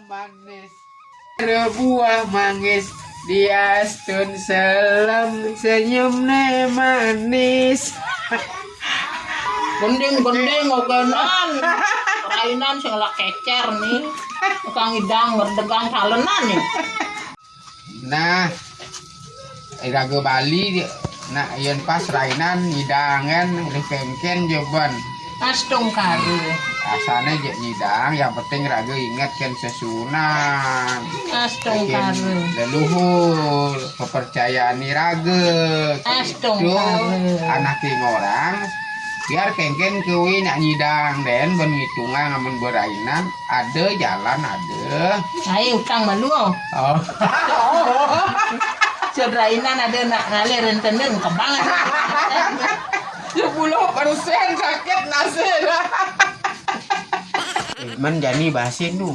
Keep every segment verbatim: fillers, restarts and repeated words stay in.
Manis. Rebuah manggis diastun selem senyumne manis. Gending-gending ogenan. Rainan sing lak kecer nih. Kang idang ngerdegang salenan nih. Nah, raga Bali, nak yen pas rainan nyidangan, rih kengken joban. Astungkara. Asane jek nyidang, yang penting raga inget ken sesuunan. Astungkara. Ken leluhur, kepercayaan raga. Astungkara. Anake ngorang, biar kengken kuwi nak nyidang den ben ngitungan amun berainan. Ada jalan, ada. Ae utang malu. Oh. Sedrainan ada nak ngalir rentenir kebang. Sepuluh persen sakit nasib. Eh, men jani bahasin tu.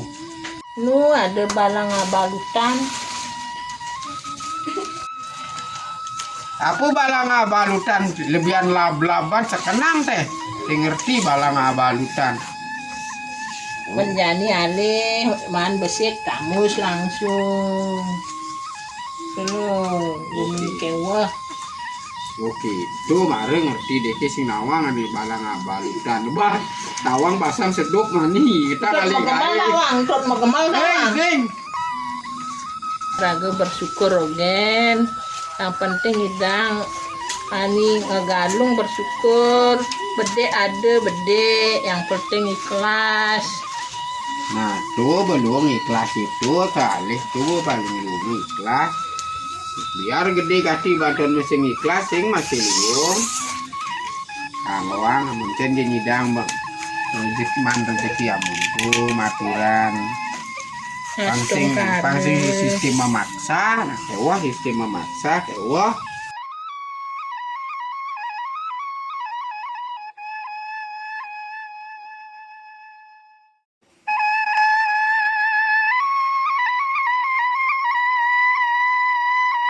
Nu ada balang abalutan. Apa balang abalutan lebihan lab-laban sekenang teh? Sing ngerti balang abalutan. Menjani alih man besik tamus langsung. Tuh, bumi kewah. Oke, itu mare ngerti deh sing nawang ane balang abalutan. Bah, tawang basang seduk mani. Kita kali megemal tawang, tut megemal tawang. Sing. Raga bersyukur ogen. Yang penting idang ani ngegalung bersyukur. Bede ada bede, yang penting ikhlas. Nah, tuh belum ikhlas itu, kalih tuh paling belum ikhlas. Biar gede gati badan sing ikhlas, sing masih luwung. Kang Wang, mungkin dia nyidang, Bang. Rezeki man rezeki amun tuh maturan. Pangsing, pangsing sistem memaksa, nah, kewah sistem memaksa, kewah.